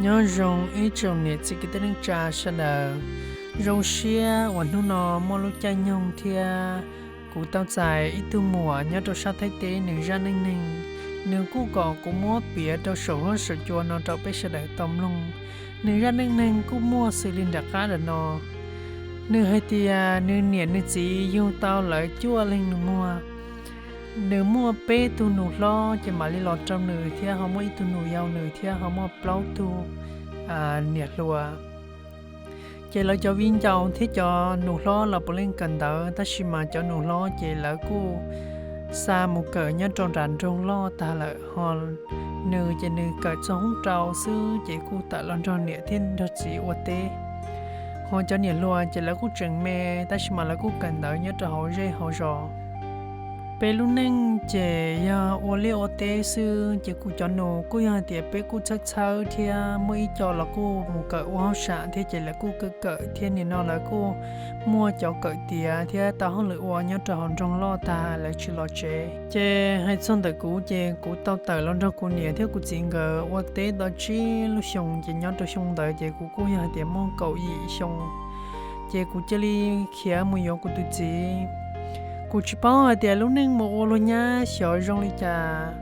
Nyob zoo ib tsoom niam txiv kwv tij neej tsa sawv daws. Zoo siab uas hnub no muaj lub caij nyoog thiab kuv tau txais ib tug muam nyob rau sab Thaib teb, nws zaj neej neeg, nws kuj kom kuv muab piav rau saum huab saum cua no rau peb sawv daws tau mloog. Nws zaj neej neeg kuj muaj xws li nram qab ntawm no. Nws hais tias nws niam nws txiv yug tau lawv cuaj leeg nus muag. Nws muaj peb tug nus hlob ces mam li los rau nws thiab ho muaj ib tug nus yau nws thiab ho muaj plaub tug niam hluas. Ces lawv cov viv ncaus thiab cov nus hlob los puav leej kawm ntawv, tab sis mas cov nus hlob ces lawv kuj xa mus kawm nyob rau nram nroog loj tag lawm, ho nws ces nws kawm txog hoob rau xwb ces kuj tawm los nrog niam thiab nrog txiv ua teb. Ho cov niam hluas ces lawv kuj tseem me, tab sis mas lawv kuj kawm ntawv nyob rau hauv zej hauv zos. Peb lub neej ces yog ua liaj ua teb xwb, ces kuv cov nus kuj yog hais tias peb kuj txhawb txhawb thiab muaj ib co los kuj mus kawm ua hauj sam thiab ces lawv kuj kawm kawm thiab nim no lawv kuj muaj cov kawm tiav thiab tau hauj lwm ua nyob rau hauv nroog loj tag lawv tsis los tsev. Ces hais txog ntawm kuv ces kuv tau tawm los nrog kuv niam thiab kuv txiv nkawd ua teb tau tsib lub xyoo, ces nyob rau xyoo ntawd ces kuv kuj yog hais tias muaj kaum yim xyoo. Ces kuv cia li khiav mus yuav kuv tus txiv. Kuv tsis paub hais tias lub neej mus ua luag nyab xyov zoo li cas.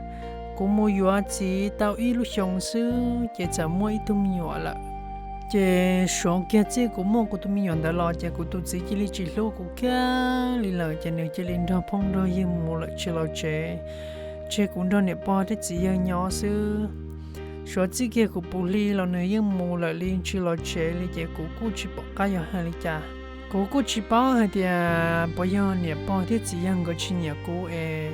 Kuv mus yuav txiv tau ib lub xyoo xwb ces txawm muaj ib tug me nyuam lawm. Ces suav kiag txij kuv muaj kuv tus me nyuam ntawd los ces kuv tus txiv cia li tsis hlub kuv kiag li lawm, ces nws cia li nrog phooj nrog ywg mus lawm tsis los tsev, tseg kuv nrog niam pog thiab txiv yawg nyob xwb. Suav txij kiag kuv puv hli los nws yeej mus lawm li tsis los tsev li, ces kuv kuj tsis pom qab yuav hais li cas. Kuv kuj tsis paub hais tias puas yog niam pog thiab txiv yawg nkawd tsis nyiam kuv es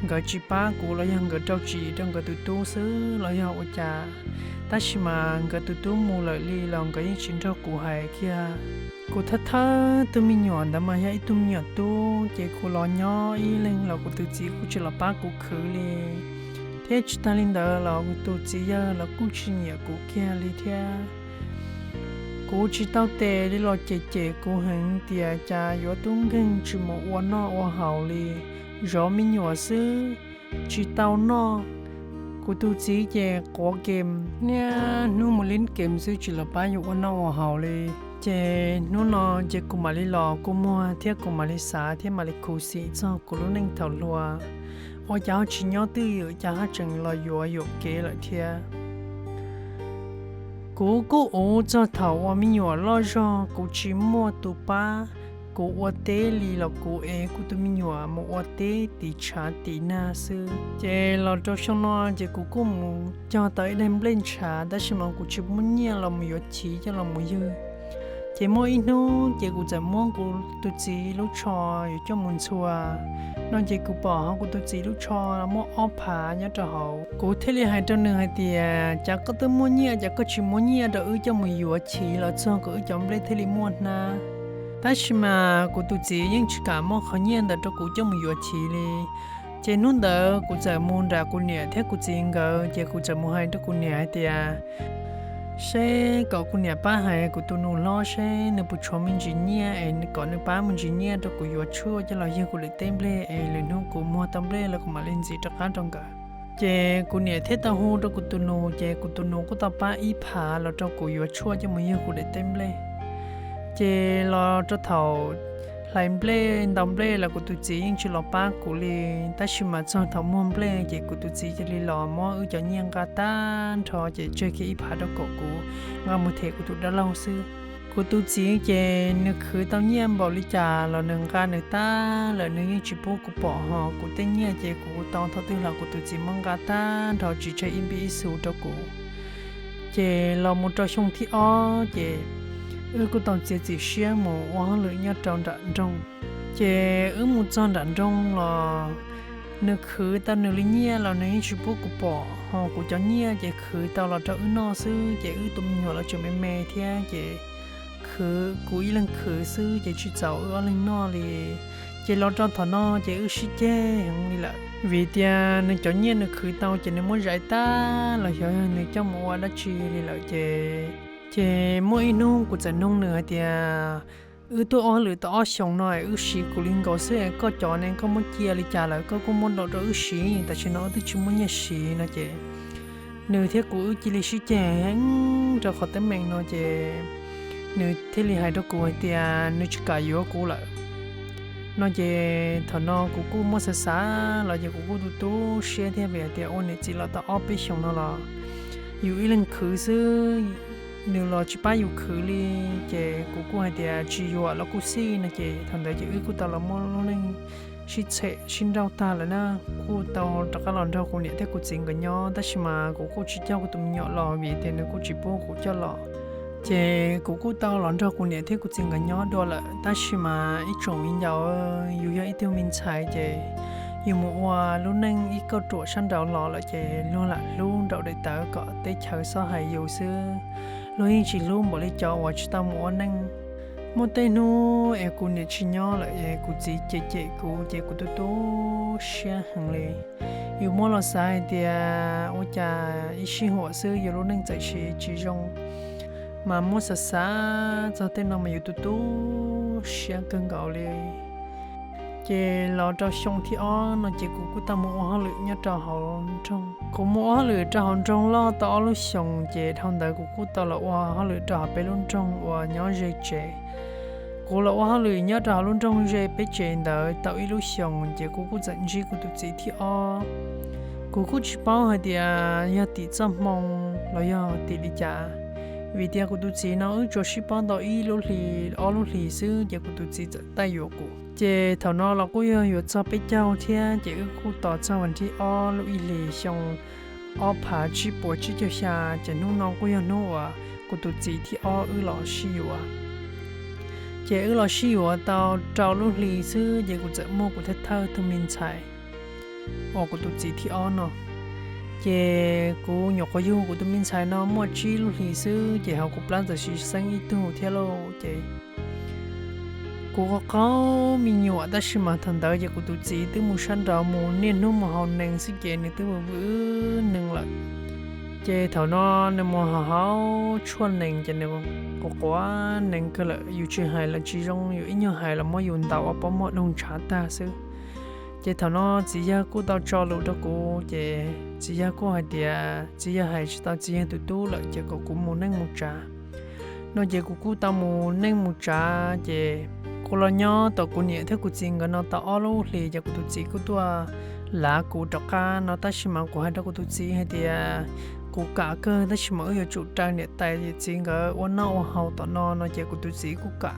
nkawd tsis pab kuv los yog nkawd rau tsis rau nkawd tus tub xwb los yog ua cas, tab sis mas nkawd tus tub mus lawm li los nkawd yeej tsis nrog kuv hais kiag. Kuv thawj thawj tug me nyuam ntawd mas yog ib tug me nyuam tub, ces kuv los nyob ib leeg los kuv tus txiv kuj tsis los pab kuv khwv li, thiab tsis tag li ntawd los kuv tus txiv yawg los kuj tsis nyiam kuv kiag li thiab. Kuv tsis tau tes li los cem cem kuv heev tias cas yuav tub nkeeg tsis mus ua noj ua haus li, zov me nyuam xwb, tsis tau noj. Kuv tus txiv ces quav kem niaj hnub mus lib kem xwb tsis los pab yus ua noj ua haus li. Ces hnub no ces kuv mam li los kua muag thiab kuv mam li xav thiab mam li khuv xim txog kuv lub neej thaum hluas, ua cas ho tsis nyob twj ywm cas ho tseem los yuav yuam kev lawm thiab. Kuv kuj uv txog thaum ua me nyuam loj zog kuv tsis muaj tus pab kuv ua teb li los kuv ev kuv tus me nyuam mus ua teb tiv tshav tiv nag xwb. Ces los rau xyoo no ces kuv kuj mus cog tau ib daim nplej ntshav tab sis mas kuv tsis muaj nyiaj los mus yuav chiv coj los mus ywg. Ces muaj ib hnub ces kuv txawm muab kuv tus txiv lub tsho yuav coj mus ntxhua no ces kuv pom ho kuv tus txiv lub tsho muaj ob phav nyob rau hauv. Kuv thiaj li hais rau nws hais tias cas koj twb muaj nyiaj cas koj tsis muab nyiaj rau wb coj mus yuav chiv los txog kom wb cov nplej thiaj li muaj hnab. Tab sis mas kuv tus txiv yeej tsis kam muab qhov nyiaj ntawd rau kuv coj mus yuav chiv li. Ces hnub ntawd kuv txawm mus nram kuv niam thiab kuv txiv nkawd ces kuv txawm mus hais rau kuv niam hais tias seb kom kuv niam pab hais kuv tus nus hlob seb nws puas tshuav me ntsis nyiaj es kom nws pab me ntsis nyiaj rau kuv yuav tshuaj coj los ywg kuv daim teb nplej es lwm hnub kuv muag tau nplej los kuv mam li ntxiv rov qab rau nkawd. Ces kuv niam thiaj tau hu rau kuv tus nus ces kuv tus nus kuj tau pab ib phav los rau kuv yuav tshuaj coj mus ywg kuv daim teb nplej. Ces los rau thaum hlais nplej ntaus nplej los kuv tus txiv yeej tsis los pab kuv li, tab sis mas txog thaum muag nplej ces kuv tus txiv cia li los muab wb cov nyiaj nqa tag nrho ces tseg kiag ib phav rau kom kuv nqa mus them kuv tus dab laug xwb. Kuv tus txiv ces nws khwv tau nyiaj npaum li cas los nws nqa nws tag lawm nws yeej tsis pub kuv pom ho kuv tej nyiaj ces kuv tau thaum twg los kuv tus txiv muab nqa tag nrho tsis tseg ib npib ib xu rau kuv. Ces los mus rau xyoo thib ob ces wb kuj tau txiav txim siab mus ua hauj lwm nyob rau nram nroog. Ces wb mus txog nram nroog los nws khwv tau nws li nyiaj los nws yeej tsis pub kuv pom ho kuv cov nyiaj ces khwv tau los rau wb noj xwb ces wb tus me nyuam los tseem me me thiab ces khwv kuv ib leeg khwv xwb ces tsis txaus wb ob leeg noj li. Ces los rau thaum no ces wb sib ceg heev li lawm vim tias nws cov nyiaj nws khwv tau ces nws muab zais tag los xyov yog nws coj mus ua dab tsi li lawm ces. Ces muaj ib hnub kuv txawm noog nws hais tias wb tuaj ua hauj lwm tau ob xyoos no es wb siv kuv li nkaus xwb es koj cov ne koj muab cia li cas lawm koj kuj muab do rau wb siv tam sim no wb twb tsis muaj nyiaj siv no ces nws thiab kuv wb cia li sib ceg heev rau qhov teeb meem no ces nws thiaj li hais rau kuv hais tias nws tsis kam yuav kuv lawm. No ces thaum no kuv kuj muaj xav xav los ces kuv kuj tu tu siab thiab vim hais tias ua niam txiv los tau ob peb xyoos no los yus ib leeg khwv xwb, nws los tsis pab yus khwv li. Ces kuv kuj hais tias tsis yuav los kuj xij no ces thaum ntawd ces wb kuj tau los muaj lub neej sib txhem sib nrauj tag lawm na. Kuj tau rov qab los nrog kuv niam thiab kuv txiv nkawd nyob tab sis mas kuv kuj tsis coj kuv tus me nyuam los vim tias nws kuj tsis pub kuv coj los. Ces kuv kuj tau los nrog kuv niam thiab kuv txiv nkawd nyob dua lawm tab sis mas ib tsoom viv ncaus, yus yog ib tug me ntxhais ces yus mus ua lub neej ib kauj ruam sab nraud los lawm ces luag lam hlub nraum daim tawv kom teb chaws xob hais yus xwb, luag yeej tsis hlub npaum li cov uas tsis tau mus ua neej. Muaj tej hnub es kuv niam tsis nyob lawm es kuv txiv cem cem kuv ces kuv tu tu siab heev li. Yus muab los xav hais tias ua cas ib sij huam xwb yus lub neej txawm siv tsis zoo, mas muab xav xav txog tej no mas yus tu tu siab kawg nkaus li. Ces los rau xyoo thib ob no ces kuv kuj tau mus ua hauj lwm nyob rau hauv nroog. Kuv mus ua hauj lwm rau hauv nroog loj tau ob lub xyoos ces dhau ntawd kuv kuj tau los ua hauj lwm rau hauv peb lub nroog uas nyob ze tsev. Kuv los ua hauj lwm nyob rau hauv lub nroog ze peb tsev ntawd tau ib lub xyoos ces kuv kuj txawm ntsib kuv tus txiv thib ob. Kuv kuj tsis paub hais tias yog tim txoj hmoo los yog tim li cas, vim tias kuv tus txiv no wb tsuas sib paub tau ib lub hlis ob lub hlis xwb ces kuv tus txiv txawm taij yuav kuv. Ces thaum no los kuj yog yuav txog peb caug thiab ces wb kuj tos txog vas thib ob lub ib hlis xyoo ob phav tsib puas tsib caug xya, ces hnub no kuj yog hnub uas kuv tus txiv thib ob wb los sib yuav. Ces wb los sib yuav tau rau lub hli xwb ces kuv txawm muaj kuv thawj thawj tug me ntxhais uas kuv tus txiv thib ob no. Ces kuv nyuam qhuav yug kuv tus me ntxhais no muaj tsib lub hlis xwb ces hauv kuv plab txawm siv xeeb ib tug thiab lauj. Ces kuv qaug qaug me nyuam tab sis mas thaum ntawd ces kuv tus txiv twb mus sab nraud mus niaj hnub mus haus nees xwb ces nws twb vwm vwm nees lawm. Ces thaum no nws mus haus haus tshuaj nees ces nws quav quav nees kawg lawm, yus tsis hais los tsis zoo, yus ib nyuag hais los muab yus ntaus ob pob muag doog ntshav tag xwb. Ces thaum no txiv yawg kuj tau tso lus rau kuv ces txiv yawg kuj hais tias txiv yawg hais tsis tau txiv yawg tus tub lawm ces kom kuv mus neej mus tsav. No ces kuv kuj tau mus neej mus tsav ces kuv los nyob tom kuv niam thiab kuv txiv nkawd no tau ob lub hlis ces kuv tus txiv kuj tuaj lav kuv rov qab no tab sis mas kuv hais rau kuv tus txiv hais tias kuv kam kawg tab sis mas wb yuav tsum raws niam tais yawm txiv nkawd ua noj ua haus tom no no ces kuv tus txiv kuj kam.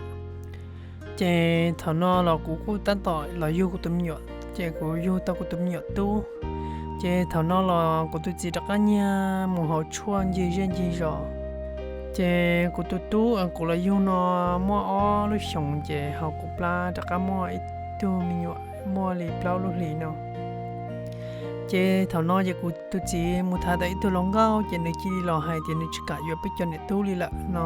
Ces thaum no los kuv kuj tab tom los yug kuv tus me nyuam ces kuv yug tau kuv tus me nyuam tub. Ces thaum no los kuv tus txiv rov qab nyiag mus haus tshuaj ncig zej ncig zos. Ces kuv tus tub kuv los yug no muaj ob lub xyoos ces hauv kuv plab rov qab muaj ib tug me nyuam muaj li plaub lub hlis no. Ces thaum no ces kuv tus txiv mus tham tau ib tug hluas nkauj ces nws cia li los hais tias nws tsis kam yuav peb cov niam tub li lawm no.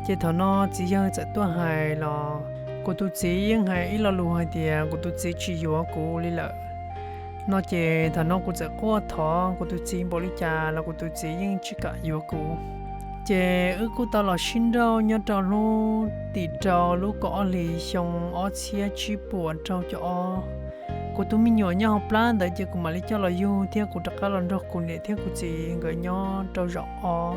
Ces thaum no txiv yawg txawm tuaj hais los kuv tus txiv yeej hais ib lo lus hais tias kuv tus txiv tsis yuav kuv li lawm. No ces thaum no kuv txawm quaj thov kuv tus txiv npaum li cas los kuv tus txiv yeej tsis kam yuav kuv. Ces wb kuj tau los sib nrauj nyob rau lub tim rau lub kaum ob hlis xyoo ob txhiab tsib puas rau caum ob. Kuv tus me nyuam nyob hauv plab ntawd ces kuv mam li coj los yug thiab kuv rov qab los nrog kuv niam thiab kuv txiv nkawd nyob rau zaum ob.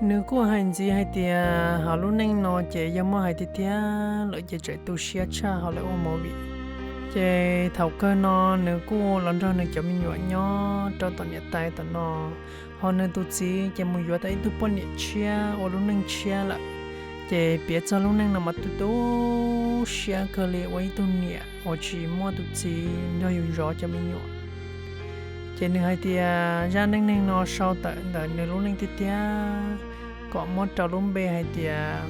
Nws kuj hais ntxiv hais tias hauv lub neej no ces yog muaj hais tiag tiag lawm ces tseem tu siab tshaj hauv lawv ua movie. Ces thaum kawg no nws kuj los nrog nws cov me nyuam nyob rau tom niam tais tom no, ho nws tus txiv ces mus yuav tau ib tug poj niam tshiab ua lub neej tshiab lawm. Ces piav txog lub neej no mas tu tu siab kawg li ua ib tug niam uas tsis muaj tus txiv nrog yus zov cov me nyuam. Ces nws hais tias zaj neej neeg no sau tawm ntawm nws lub neej tiag tiag, kom muab rau lub npe hais tias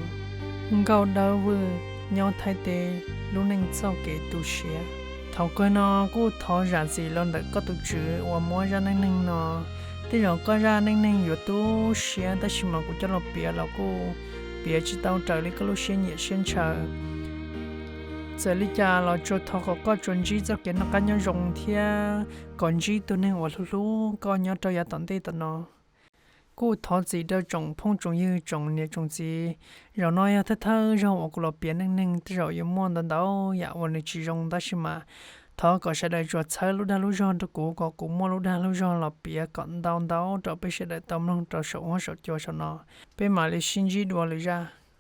Nkauj Dawb Vwj nyob Thaib teb lub neej txoj kev tu siab. Thaum kawg no kuj thov zam txim los ntawm koj tus tswv uas muab zaj neej neeg no, tej zaum koj zaj neej neeg yuav tu siab tab sis mas kuv coj los piav los kuj piav tsis tau raws li koj lub siab nyiam siab ntshaw. Txawm li cas los tsuas thov kom koj tsuas ntsib txoj kev noj qab nyob zoo thiab kom ntsib tus neeg uas hlub hlub koj nyob rau yav tom ntej tom no. Kuj thov txim rau tsoom phooj tsoom ywg tsoom niam tsoom txiv, zaum no yog thawj thawj zaug uas kuv los piav neej neeg tej zaum yuav muaj ntau ntau yam uas nws tsis zoo tab sis mas Thov kom sawv daws tsuas txhawb lub dag lub zog rau kuv kom kuv muaj lub dag lub zog los piav kom ntau ntau rau peb sawv daws tau mloog rau saum huab saum cua saum no. Peb mam li sib ntsib dua lwm zaj.